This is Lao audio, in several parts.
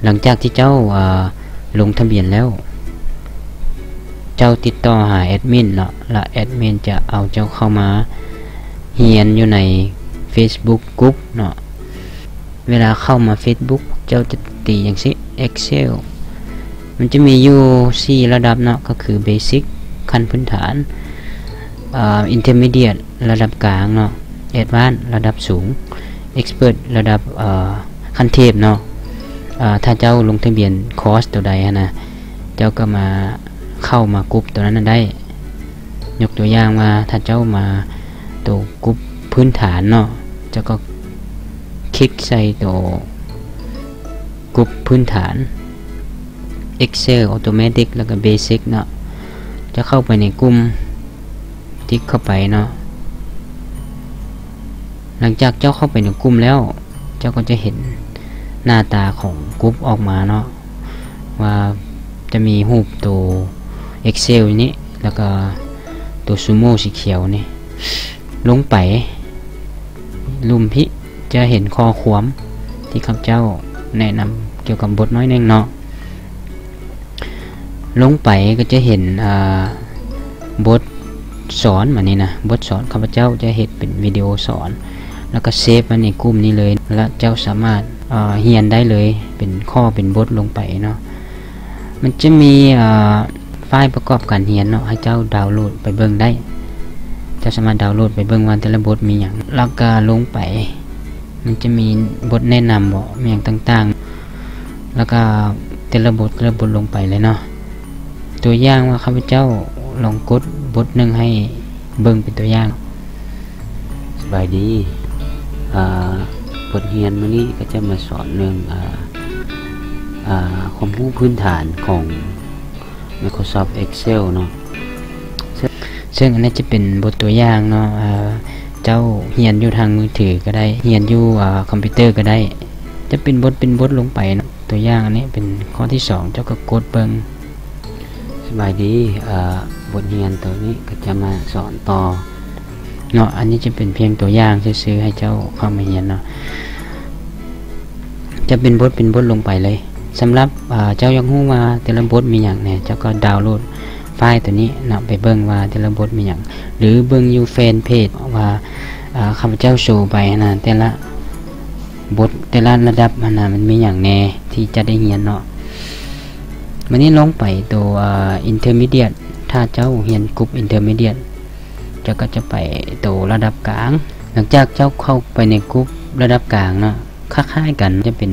ຫຼັງຈາກທີ່ເຈົ້າ ອາ ລົງທະບຽນແລ້ວ ເຈົ້າຕິດຕໍ່ຫາແອັດມິນເນາະ ແລະ ແອັດມິນຈະເອົາເຈົ້າເຂົ້າມາຮຽນຢູ່ໃນ Facebook Group ເນາະ. ເວລາເຂົ້າມາ Facebook ເຈົ້າຈະຕີຫຍັງຊີ້ Excel ມັນຈະມີຢູ່ສີ່ລະດັບເນາະ ກໍຄື Basic ຂັ້ນພື້ນຖານ, ອາ Intermediate ລະດັບກາງເນາະ, Advanced ລະດັບສູງ, Expert ລະດັບ ອາ ຂັ້ນເທບເນາະ. ອາ ຖ້າເຈົ້າລົງທະບຽນຄອສໂຕໃດຫັ້ນນະ ເຈົ້າກໍມາເຂົ້າມາ Group ໂຕນັ້ນນະໄດ້. ຍົກຕົວຢ່າງວ່າ ຖ້າເຈົ້າມາໂຕ Group ພື້ນຖານເນາະ ເຈົ້າກໍຄລິກໃສ່ໂຕ Group ພື້ນຖານ Excel Automatic ແລ້ວກໍ Basic ເນາະ. ຈະເຂົ້າໄປໃນກຸ່ມ ຕິກເຂົ້າໄປເນາະ. ຫຼັງຈາກເຈົ້າເຂົ້າໄປໃນກຸ່ມແລ້ວ ເຈົ້າກໍຈະເຫັນໜ້າຕາຂອງ Group ອອກມາເນາະ ວ່າຈະມີຮູບໂຕ Excel ນີ້ ແລ້ວກໍໂຕ Sumo ສີຂຽວນີ້. ລົງໄປລຸ່ມພີ້ ຈະເຫັນຂໍ້ຄວາມທີ່ຂ້າພະເຈົ້າແນະນຳກ່ຽວກັບບົດໜ້ອຍໜຶ່ງເນາະ. ລົງໄປກໍຈະເຫັນ ອາ ບົດສອນ ບາດນີ້ນະ ບົດສອນ ຂ້າພະເຈົ້າຈະເຮັດເປັນວິດີໂອສອນ ແລ້ວກໍເຊບໄວ້ໃນກຸ່ມນີ້ເລີຍ ແລ້ວເຈົ້າສາມາດ ອາ ຮຽນໄດ້ເລີຍ ເປັນຂໍ້ເປັນບົດລົງໄປເນາະ. ມັນຈະມີ ອາ ໄຟລ໌ປະກອບການຮຽນເນາະ ໃຫ້ເຈົ້າດາວໂຫຼດໄປເບິ່ງໄດ້. ເຈົ້າສາມາດດາວໂຫຼດໄປເບິ່ງວ່າແຕ່ລະບົດມີຫຍັງ ແລ້ວກໍລົງໄປ ມັນຈະມີບົດແນະນຳບໍ ມີຫຍັງຕ່າງໆ ແລ້ວກໍແຕ່ລະບົດ ແຕ່ລະບົດລົງໄປເລີຍເນາະ. ຕົວຢ່າງວ່າ ຂ້າພະເຈົ້າລອງກົດບົດໜຶ່ງໃຫ້ເບິ່ງເປັນຕົວຢ່າງ. ສະບາຍດີ ອາ ບົດຮຽນມື້ນີ້ກໍຈະມາສອນເລື່ອງ ອາ ອາ ຄວາມຮູ້ພື້ນຖານຂອງ Microsoft Excel ເນາະ. ເຊິ່ງ ເຊິ່ງອັນນີ້ຈະເປັນບົດຕົວຢ່າງເນາະ ເຈົ້າຮຽນຢູ່ທາງມືຖືກໍໄດ້ ຮຽນຢູ່ ອາ ຄອມພິວເຕີກໍໄດ້ ຈະເປັນບົດເປັນບົດລົງໄປເນາະ. ຕົວຢ່າງອັນນີ້ເປັນຂໍ້ທີສອງ ເຈົ້າກໍກົດເບິ່ງ. ສະບາຍດີ ອາ ບົດຮຽນໂຕນີ້ກໍຈະມາສອນຕໍ່ເນາະ. ອັນນີ້ຈະເປັນພຽງຕົວຢ່າງຊື່ໆ ໃຫ້ເຈົ້າເຂົ້າມາຮຽນເນາະ. ຈະເປັນບົດເປັນບົດລົງໄປເລີຍ. ສຳລັບ ອາ ເຈົ້າຢາກຮູ້ວ່າແຕ່ລະບົດມີຫຍັງແດ່ ເຈົ້າກໍດາວໂຫຼດໄຟລ໌ໂຕນີ້ເນາະ ໄປເບິ່ງວ່າແຕ່ລະບົດມີຫຍັງ ຫຼື ເບິ່ງຢູ່ແຟນເພຈວ່າ ອາ ຂ້າພະເຈົ້າໂຊໄປຫັ້ນນະ ແຕ່ລະບົດ ແຕ່ລະລະດັບຫັ້ນນະ ມັນມີຫຍັງແດ່ທີ່ຈະໄດ້ຮຽນເນາະ. ບາດນີ້ລົງໄປໂຕ ອາ Intermediate ຖ້າເຈົ້າຮຽນ Group Intermediate ເຈົ້າກໍຈະໄປໂຕລະດັບກາງ. ຫຼັງຈາກເຈົ້າເຂົ້າໄປໃນ Group ລະດັບກາງເນາະ ຄ້າຍໆກັນ ຈະເປັນ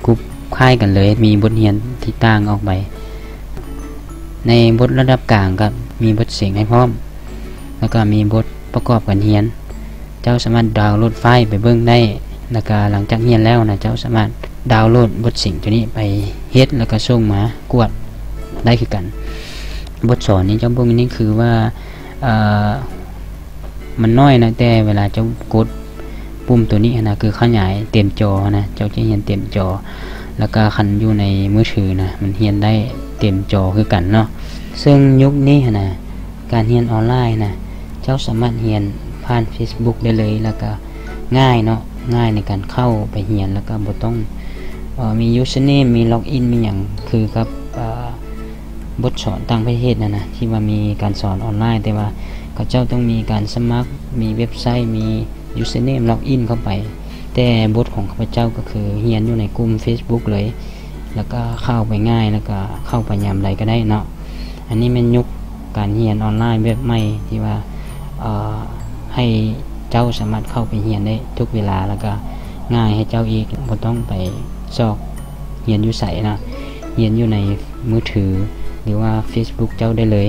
Group ຄ້າຍກັນເລີຍ ມີບົດຮຽນທີ່ຕ່າງອອກໄປ. ໃນບົດລະດັບກາງກໍມີບົດເສັງໃຫ້ພ້ອມ ແລ້ວກໍມີບົດປະກອບການຮຽນ. ເຈົ້າສາມາດດາວໂຫຼດໄຟລ໌ໄປເບິ່ງໄດ້ ແລ້ວກໍຫຼັງຈາກຮຽນແລ້ວນະ ເຈົ້າສາມາດດາວໂຫຼດບົດເສັງໂຕນີ້ໄປເຮັດ ແລ້ວກໍສົ່ງມາກວດໄດ້ຄືກັນ. ບົດສອນນີ້ເຈົ້າເບິ່ງນີ້ຄືວ່າ ເອີ ມັນນ້ອຍນະ ແຕ່ເວລາເຈົ້າກົດປຸ່ມໂຕນີ້ຫັ້ນນະ ຄືຂະຫຍາຍເຕັມຈໍຫັ້ນນະ ເຈົ້າຈະຮຽນເຕັມຈໍ. ແລ້ວກໍຄັນຢູ່ໃນມືຖືນະ ມັນຮຽນໄດ້ເຕັມຈໍຄືກັນເນາະ. ເຊິ່ງຍຸກນີ້ຫັ້ນນະ ການຮຽນອອນລາຍນະ ເຈົ້າສາມາດຮຽນຜ່ານ Facebook ໄດ້ເລີຍ ແລ້ວກໍງ່າຍເນາະ ງ່າຍໃນການເຂົ້າໄປຮຽນ ແລ້ວກໍບໍ່ຕ້ອງ ເອີ ມີ username ມີ login ມີຫຍັງ ຄືກັບ ເອີ ບົດສອນຕ່າງປະເທດນັ້ນນະ ທີ່ວ່າມີການສອນອອນລາຍ ແຕ່ວ່າເຂົາເຈົ້າຕ້ອງມີການສະໝັກ ມີເວັບໄຊ ມີ username login ເຂົ້າໄປ. ແຕ່ບົດຂອງຂ້າພະເຈົ້າກໍຄືຮຽນຢູ່ໃນກຸ່ມ Facebook ເລີຍ ແລ້ວກໍເຂົ້າໄປງ່າຍ ແລ້ວກໍເຂົ້າໄປຍາມໃດກໍໄດ້ເນາະ. ອັນນີ້ແມ່ນຍຸກການຮຽນອອນລາຍແບບໃໝ່ທີ່ວ່າ ເອີ ໃຫ້ເຈົ້າສາມາດເຂົ້າໄປຮຽນໄດ້ທຸກເວລາ ແລ້ວກໍງ່າຍໃຫ້ເຈົ້າອີກ ບໍ່ຕ້ອງໄປຊອກຮຽນຢູ່ໃສເນາະ ຮຽນຢູ່ໃນມືຖື ຫຼືວ່າ Facebook ເຈົ້າໄດ້ເລີຍ.